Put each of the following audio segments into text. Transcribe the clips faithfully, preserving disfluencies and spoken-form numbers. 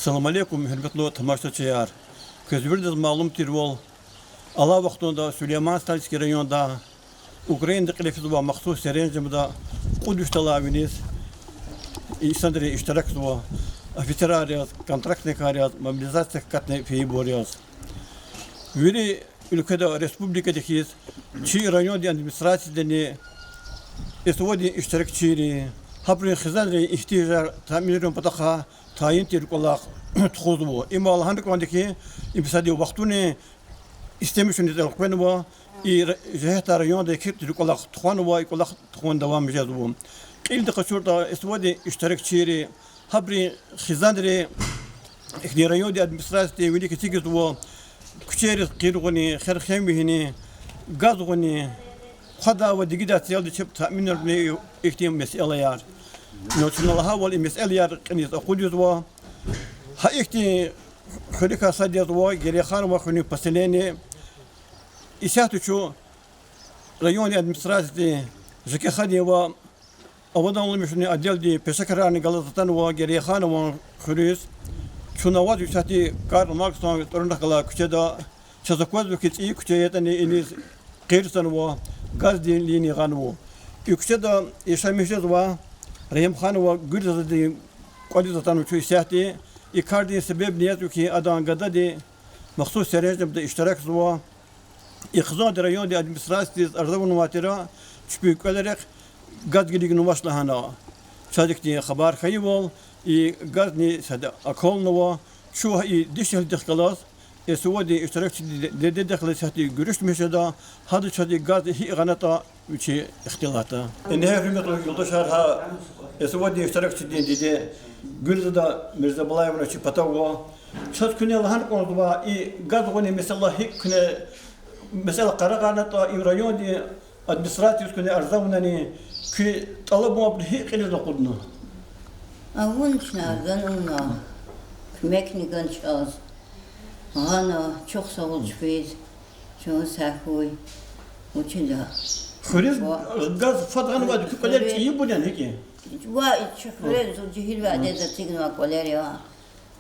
Салам алейкум, гьуьрметлу тамашачияр! Квез виридаз малум тирвал, алай вахтунда Сулейман-Стальский районда Украинадин кьиле физвай махсус серенжемда кьуд вишдалай виниз инсанри иштиракзава, офицерар яз, контрактникар яз, мобилизациядик акатна фейибур яз. Вири уьлкведа, республикада хьиз, чи райондин администрациядани СВО-дин иштиракчийри, гьабурун хизанрин игьтияжар таъминарун патахъай тайин тир кӀвалах тухузва. Има лагьана кӀанда хьи, им сади вахтунин истемишунин элкъвенва, и ра-, жигьетдай районда еке тир кӀвалах тухванва, и кӀвалах тухун давам жезва. Кьилди къачуртӀа, СВО-дин иштиракчийри, гьабурун хизанри ихьтин райондин администрациядин вилик эцигзава, куьчейриз къиргъуни, хер-хем вегьини, газ гъуни, хъвадай ва дигидай селди чеб таъминарни, ихьтин месэлаяр. Ну, чна лагьайвал, и месэлаяр кьиниз акъудзава. Гьа ихьтин хуьруькай сад язва Герейханован хуьруьн поселение. Исятда чун райондин администрациядин ЖКХ-дин ва авадлагьмишунин отделдин пешекарарни галаз атанва Герейханован хуьруьз. Чун авазва исятда Карл Марксдин тӀварунихъ галай куьчеда. Чаз аквазва хьи, цӀийи куьче ятӀани, иниз къир хьанва, газдин линия гъанва. И куьчеда яшамиш жезва Рагьимханова Гуьлзададин кӀвализ атанва чун исятда. И кардин себебни язва хьи, адан гадади махсус серенжемда иштиракзава. И хизанди райондин администрациядиз арза авунвай тир, чпин кӀвалерихъ газ гилигнавач лагьана. Чаз ихьтин хабар хьайивал, и газни сад акалнава. Чун и дишегьлидихъ галаз, СВО-дин иштиракчидин дидедихъ галаз исятда гуьруьшмиш жеда, гьада чаз и газ гьикӀ гъанатӀа вичи ихтилатда. Ингье, гьуьрметлу юлдашар, гьа СВО-дин иштиракчидин диде Гуьлзада Мирзабалаевна чи патав ава. Чаз куьне лагьана кӀанзава, и газ гъунин месэла гьикӀ куьне, месэла къарагъарнатӀа, и райондин администрациядиз куьне арза авунани, куь тӀалабунал абуру гьикӀ кьилиз акъудна? Авуна чна, гана авуна, куьмекни гана чаз. Гъана, чухсагъул чпиз, чун сагъ хьуй. Вучида? Хуьруьз ва-, газ фад гъанвайди куь кӀвалер хуьруьз, чӀийибур яни гьикӀ я? Ва и чи хуьре зун жегьилвайди эцигнавай кӀвалер я.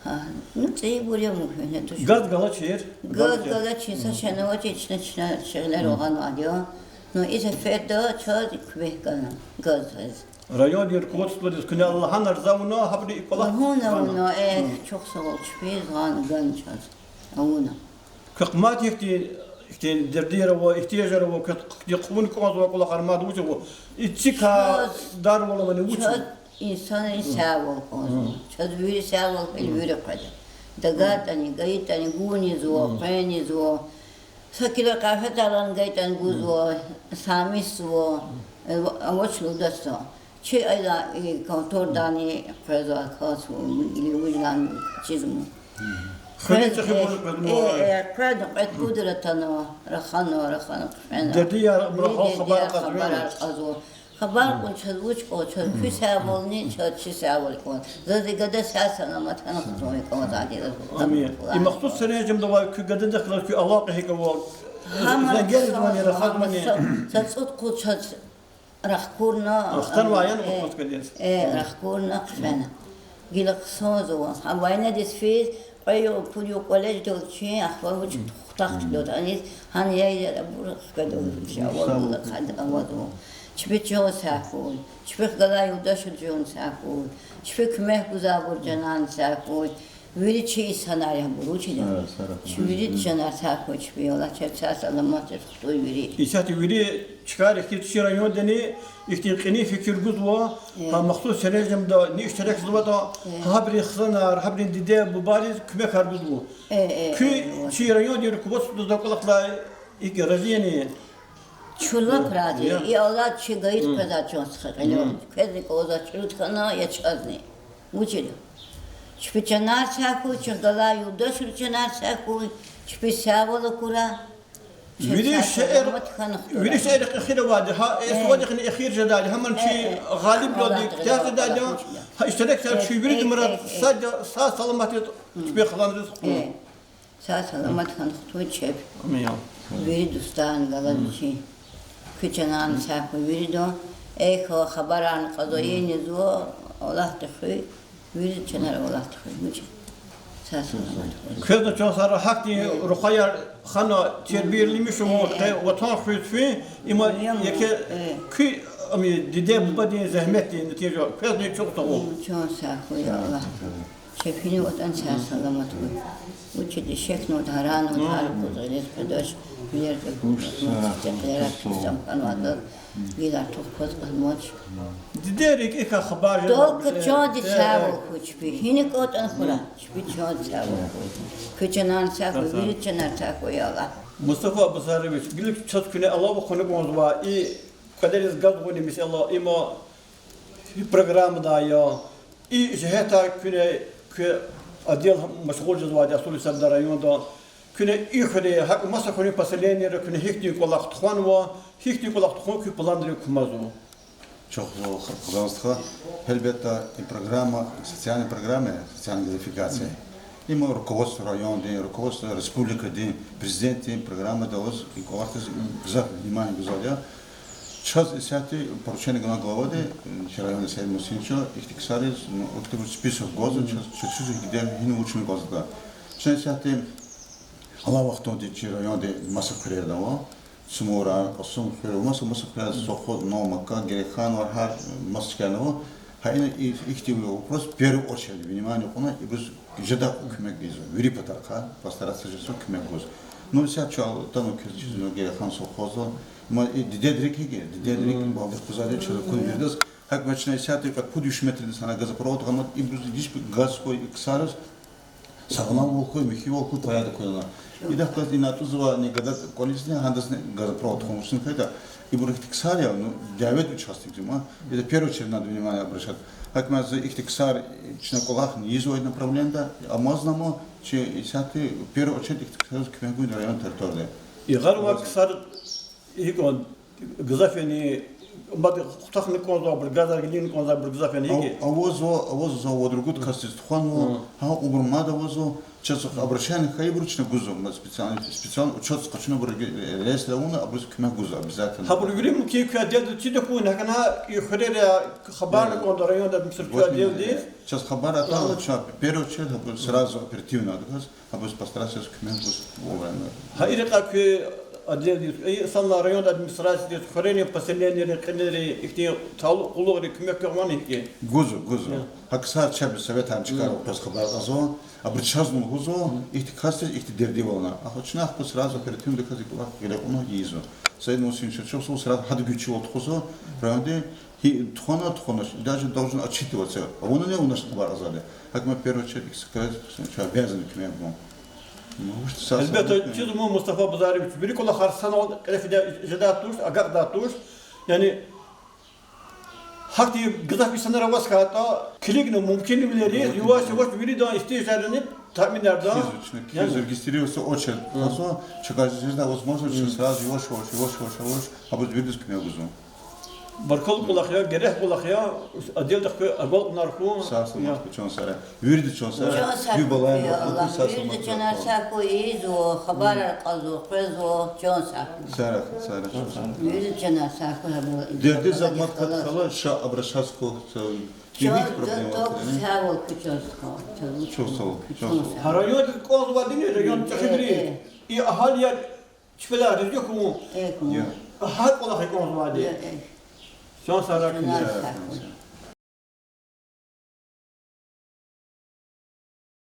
Гьа, ну, цӀийибур я, мумкин туш. Газ галачир? Газ галачир, са шей авачир, чна, чна шегьлер гъанвайди я. Ну, и сеферда чаз куьмек гана газдиз. Райондин руководстводиз куьне лагьана, арза авуна, гьабуру и кӀвалах гъана? Авуна, авуна, э, чухсагъул чпиз, гъана, гана чаз. Авуна. Квехъ мад ихьтин, ихьтин дердияр ава, игьтияжар ава, квехъ хъувун кӀанзавай кӀвалахар мад вуч ава? И цикай дарвал авани вуч? Чаз инсанрин сагъвал кӀанзава. Чаз вири сагъвал хьайила вири къведа. ДагайтӀани, гайитӀани, гунизва, къванизва. Са кило къахве талгьан гайитӀани гузва, самисзава, э, авач лугьудайса. Чи аял и контордани къвезва, кас или вуж лагьана чизма. Хуьруьн чӀехибур къвезма. Э, э, къведа, кьвед-пуд атана, рахана, рахана хъфена. Дердияр, абурухъ хабар кьазва. Хабар кьазва. Хабар кьун чаз вуч кӀан, чаз куь сагъвални, чаз чи сагъвал кӀан. Заз и гада сагъ-саламат хьана хтун кӀанзавайди я. Амин. И махсус серенжемда авай куь гададихъ галаз куь алакъа гьикӀ ава? Гьам зенгер ийизвани, рахазвани? Са, са цӀуд-къуд чаз рахкурна. Рахкурна, аян, э, ухтаз гадиз. Э, рахкурна хъфена. Гила хъсанзава. Гьа войнадиз физ, кьве югъ, пуд югъ кӀвале жедалди чи ахпа вуч хутахтдалди аниз, гьана я, я, абур хкведалди чи авал гила кьада авазва. Чпи чан сагъ хьуй, чпихъ галай юлдашрин чан сагъ хьуй, чпи куьмек гузвайбур чанар сагъ хьуй. Вири чи инсанар я абур, вучиз? Чи вири чанар сагъ хьуй чпи, Аллагь чаз сагъ-саламатдиз хтуй вири. Исятда вири чкайрихъ хьиз чи райондани ихьтин кьилин фикир гузва, гьа махсус серенжемда ни иштиракзаватӀа, гьабурун хизанар, гьабурун диде-бубайриз куьмекар гузва. Куьн чи райондин руководстводиз кӀвалахдай икӀ рази яни? Чун лап рази я. И Аллагьди чи гайид къвезвай чан стха кьиле. Квезни кӀанзавай чуьруьд хьана я чазни. Вучиз? Чпи чанар сагъ хьуй, чпихъ галай юлдашрин чанар сагъ хьуй, чпи сагъвал акурай. Вири шейэр, вири шейэр эхир авайди, гьа, э, СВО-дихъни эхир жедайди, гьамни чи гъалибвилелди куьтягь жедайди, гьа иштиракчияр, чи виридан мурад сад я, сагъ-саламатдиз чпин хизанриз хтун. Сагъ-саламат хьана хтун чеб. Амин. Вири дустарни галаз чи. Куь чанарни сагъ хьуй виридан. Эхь, хабарарни кьазва, ийизва, Аллагьди хуьй. Вири чанар Аллагьди хуьй. Вучиз? Квезни чан сагърай, гьахьтин рухваяр хана, тербияламиш авун, къе ватан хуьз фин, има еке куь, ам, диде-бубадин зегьметдин нетижа. Квезни чухсагъул. Чан сагъ хьуй, я Аллагь. Чеб гьина аватӀани сагъ-саламат хьуй. Вучиз ишекнаватӀа, гьаранаватӀа, гьар куз гъилиз къведавач, вилер, мустехъ ярар хьиз ам хьанватӀа, гила артух кваз кьван амач. Диде рикӀик хабар жеда. Только чандин сагъвал хьуй чпи. Гьина кӀантӀани хьурай, чпи чандин сагъвал хьуй. Куь чанар сагъ хьуй, вири чанар сагъ хьуй, я Аллагь. Мустафа Абусарович, гила чаз куьне алава хьана кӀанзава и кьведериз газ гъунин месэла, има программадай я. И жигьетдай куьне, куь отдел машгъул жезвайди я асул гьисабда районда. Куьне и хуьре, гьакӀ маса хуьруьн поселенийра куьне гьихьтин кӀвалах тухванва, гьихьтин кӀвалах тухун куь планрив кумазва? Чухсагъул, Хазан стха. Гьелбетда, и программа, социальная программа, социальная газификация. Има руководство райондин, руководство республикадин, президентдин программадалаз и кӀвалахдиз гзаф внимание гузвайди я. Чаз исятда поручение гана главади, чи райондин Саид Мусинчи, ихьтин ксариз, ну, ихьтин список гвазва, чаз, чаз чиз гьикӀ, гьина вуч авун кӀанзаватӀа. Чна исятда алай вахтунди чи райондин маса хуьрерда ава, Цумура, Кьасумхуьр, маса, маса хуьрер, Совхоз, Новая Мака, Герейханово, гьар маса чкайрани ава. Гьа ина и ихьтин вопрос в первую очередь внимание кьуна, ибуруз жедай кьван куьмек гайизва, вири патарихъай постараться жезва куьмек гуз. Ну, исятда чал атана квез чизва, ну, Герейхан совхозда, ма и дидед рикӀ гьикӀ я, дидед рикӀ балдихъ гузвайди я чаз акун виридаз. ГьакӀ мад чна исятда кьвед-пуд виш метрдиз гьана газопровод гъана, ибуруз гьич газ хьуй, и ксариз сагъламвал хьуй, михьивал хьуй, пайда хьуй лагьана. Идахъ галаз ина атӀузва, ни гада кӀвализни, гьадазни газопровод тухун вучиз хьайитӀа, ибур ихьтин ксар я, ну, дяведин участокдин ма, это в первую очередь надо внимание обращать. ГьакӀ мад за ихьтин ксар, чна кӀвалахни ийизва и направлениеда, амазни ама, чи исятда в первую очередь ихьтин ксариз куьмек гун район территорияда. Игъарвай ксар гьикӀ я, гзаф яни, мад хутахна кӀанзавайбур, газар гилигна кӀанзавайбур гзаф яни, гьикӀ я? Ав-, авазва, авазва, вад-ругуд касдиз тухванва, гьа, ибур мад авазва, чаз обращение хьайибур чна гузва, мад специально, специально учётдиз къачунвайбур, реестр авуна, абуруз куьмек гузва обязательно. Гьабур вири мумкин куь отделдиз чида хьуй, гьакӀ ана и хуьрера хабарна кӀанда райондин администрация отделдиз. Чаз хабар атайла, чна в первую очередь гьабур сразу оперативно адаказ, абуруз постараться жез куьмек гуз вовремя. Гьа и рекьяй куь отделдиз, и санлай райондин администрациядиз, хуьрерин поселенийрин кьилийри, ихьтин талукь къуллугъри куьмек гузвани гьикӀ я? Гузва, гузва. Гьа ксар чеб советарни чкайрал къвез хабар кьазва, абуру чазни лугьузва, ихьтин касдиз ихьтин дерди авайла. Ахпа чна ахпа сразу оперативно адаказ и кӀвалах гъиле кьуна ийизва. Саид Мусинович Чурсов сразу гьадан гуьрчивал тухузва районди, гьи тухвана, тухванач, даже должен отчитываться. Авунани, авунач хабар кьазвайди. ГьакӀ мад в первую очередь чна обязаны куьмек гун. Гьелбетда, чиз ма, Мустафа Базарович, вири кӀвалахар санал кьиле фидай жедай туш, агакьдай туш. Яни гьахьтин гзаф инсанар аваз хьайитӀа, килигна мумкинвилериз, яваш-яваш виридан ихьтияжарини таъминарда. Кхьизва чна, кхьизва, регистрироваться очередь. Чна квез жедай возможность, чна сразу яваш-яваш, яваш-яваш, яваш, абуруз виридаз куьмек гузва. Баркалла кӀвалах я, герек кӀвалах я, отделдихъ квез агалкьунар хьуй. Сагъ-саламат хьуй, чан сагърай. Виридаз чан сагърай. Чан сагърай. Куь балаяр, я Аллагь, виридан чанар сагъ хьуй, ийизва, хабарар кьазва, къвезва, чан сагърай. Сагърай, сагърай. Виридан чанар сагъ хьуй, гьабуру. Дердиз, захъ мад кӀватӀ хьайила, ша обращаться хьухь, са дердик проблема. Чан сагърай, чан сагърай. Чан сагърай. Гьа райондиз кӀанзавайдини, район чӀехибуру, и агьалияр чпелай рази хьун, гьа кӀвалах я кӀанзавайди. Чан сагърай. Чан сагърай.